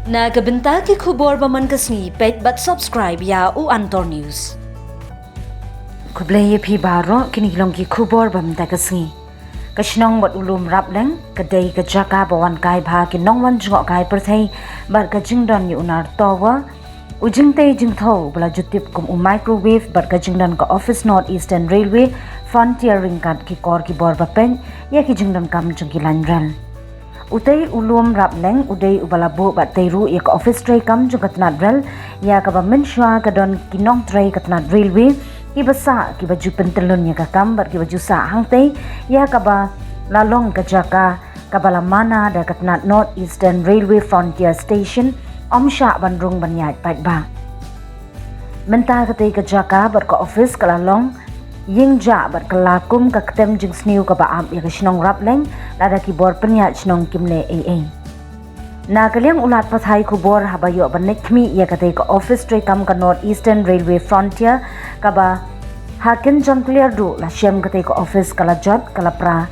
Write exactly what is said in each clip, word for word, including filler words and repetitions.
Na ka bynta ki khubor ba man ka sngi, peit bad subscribe ïa u Antor News. Khublei ïa phi baroh, kine ki long ki khubor ba man ka sngi. Ka shnong bad u lum Rapleng ka dei ka jaka ba wan kai bha ki nongwan jngohkai pyrthei bad ka jingdon ïa u Nar Tower, u jingtei jingthaw ba la ju tip kum u microwave bad ka jingdon ka office North Eastern Railway Frontier ryngkat ki kor ki bor ba peit ïa ki jingdonkam jong ki lain rel. U tei u lum Rapleng u dei uba la buh bad tei ruh ïa ka office treikam jong ka tnat rel, ïa kaba mynshuwa ka don ki nongtrei ka tnat railway kiba sah, kiba ju pyntyllun ïa ka kam bad kiba ju sah hangtei ïa kaba la long ka jaka kaba la mana da ka tnat North Eastern Railway Frontier Station, ym shah ban rung ban ïaid paidbah. Mynta katei ka jaka bad ka office ka la long ïing jah bad ka la kum ka ktem jingsniew kaba ap ïa ka shnong Rapleng, lada ki bor pynïaid shnong kim leh ei ei. Na ka liang u lad pathai khubor, haba ïoh ban leit khmih ïa katei ka office treikam ka North Eastern Railway Frontier, kaba ha kin jong clear duh la shem katei ka office ka la jot ka la pra,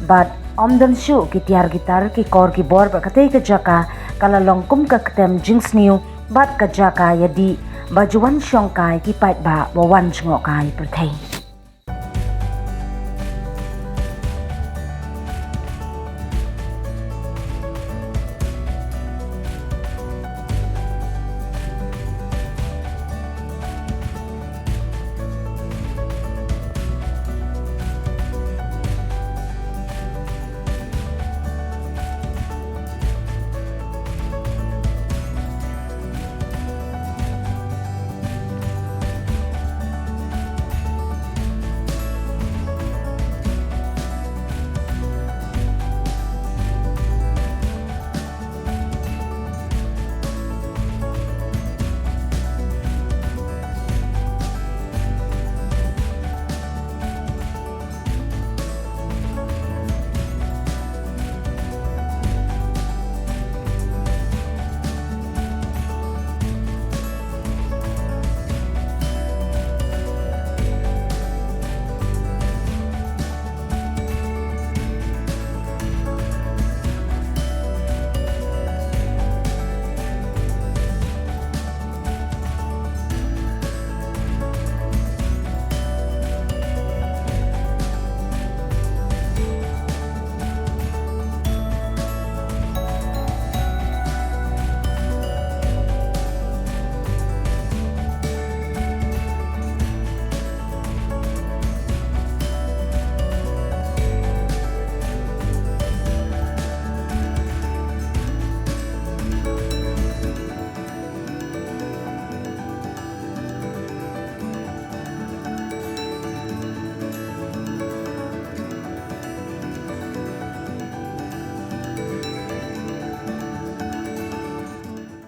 bad ym don shuh ki tiar ki tar ki kor ki bor bad katei ka jaka ka la long kum ka ktem jingsniew bad ka jaka ïadih ba ju wan shongkai ki paidbah ba wan jngohkai pyrthei.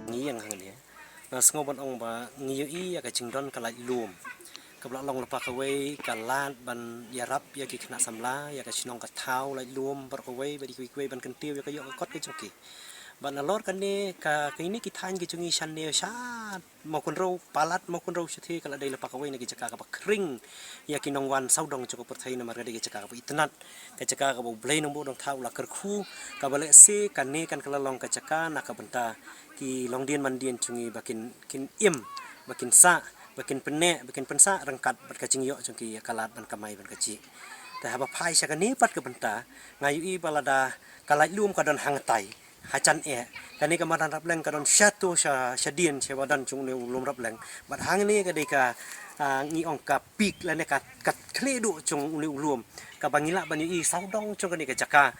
Ngi ïeng hangne, nga sngew ban ong ba ngi ïohi ïa ka jingdon ka laitlum kaba la long lypa kawei, ka lad ban ïarap ïa ki khynnah samla, ïa ka shnong ka thaw laitlum baroh kawei, ba dei kiwei kiwei ban kyntiew ïa ka ïoh ka kot ka jong ki. Bad nalor kane ka, kine ki thaiñ ki jong ngi shane sha Mawkynrew, palat Mawkynrew shathie, ka la dei lypa kawei na ki jaka kaba khring ïa ki nongwan sawdong jong ka pyrthei, namar ka dei ka jaka kaba itynnad, ka jaka kaba U Blei Nongbuh Nongthaw u la kyrkhu, kaba lehse kane kan kylla long ka jaka na ka bynta ki longdien mandien jong ngi ba kin, kin im, ba kin sah, ba kin pynneh, ba kin pynsah ryngkat bad ka jingïoh jong ki ïa ka lad ban kamai ban kajih. Te haba phai sha kane pat ka bynta, nga ïohi ba lada ka laitlum ka don hangtai, ha jan eh, kane ka madan Rapleng ka don shato sha, shadien sha madan jong une u lum Rapleng. Bad hangne ka dei ka, ah, ngi ong ka peak lane ka, ka khlieh duh jong une u lum, kaba ngi lah ban ïohi sawdong jong kane ka jaka,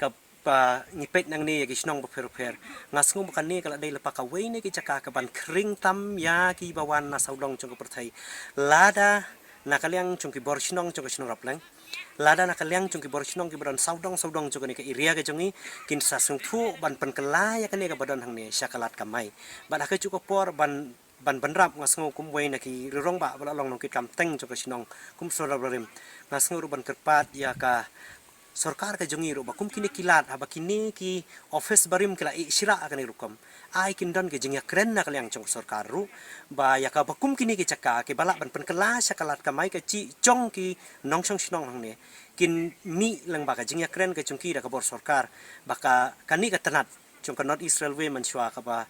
kaba ngi peit nangne ïa ki shnong bapher bapher. Nga sngew ba kane ka la dei lypa kawei na ki jaka kaban khring tam ïa kiba wan na sawdong jong ka pyrthei. Lada na ka liang jong ki bor shnong jong ka shnong Rapleng, lada na ka liang jong ki bor shnong kiba don sawdong sawdong jong kane ka area ka jong ngi, kin sa sngewthuh ban pynkylla ïa kane kaba don hangne sha ka lad kamai. Bad ha kajuh ka por ban, ban bynrap, nga sngew kum uwei na ki rangbah ba la long nongkitkam teng jong ka shnong, kum u Sordar Barim, nga sngew ruh ban kyrpad ïa ka sorkar ka jong ngi ruh ba kum kine ki lad, haba kine ki office barim ki la ïeh shlak ha kane ka rukom, ai kin don ka jingïakren na ka liang jong ka sorkar ruh ba ïa kaba kum kine ki jaka kiba lah ban pynkylla sha ka lad kamai kajih jong ki nongshong shnong hangne, kin mih lyngba ka jingïakren ka jong ki da ka bor sorkar, ba ka, kane ka tnat jong ka North East Railway mynshuwa kaba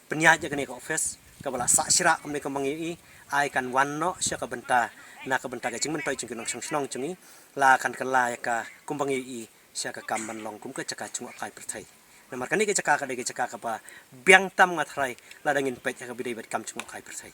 pynïaid ïa kane ka office, kaba la sah syrah kumne kumba ngi ïohi, ai kan wan noh sha ka bynta, na ka bynta ka jingmyntoi jong ki nongshong shnong jong ngi, la kan kylla ïa ka kumba ngi ïohi sha ka kam ban long kum ka jaka jngohkai pyrthei. Namar kane ka jaka ka dei ka jaka kaba biang tam nga tharai lada ngin peit ha kaba ïadei bad kam jngohkai pyrthei.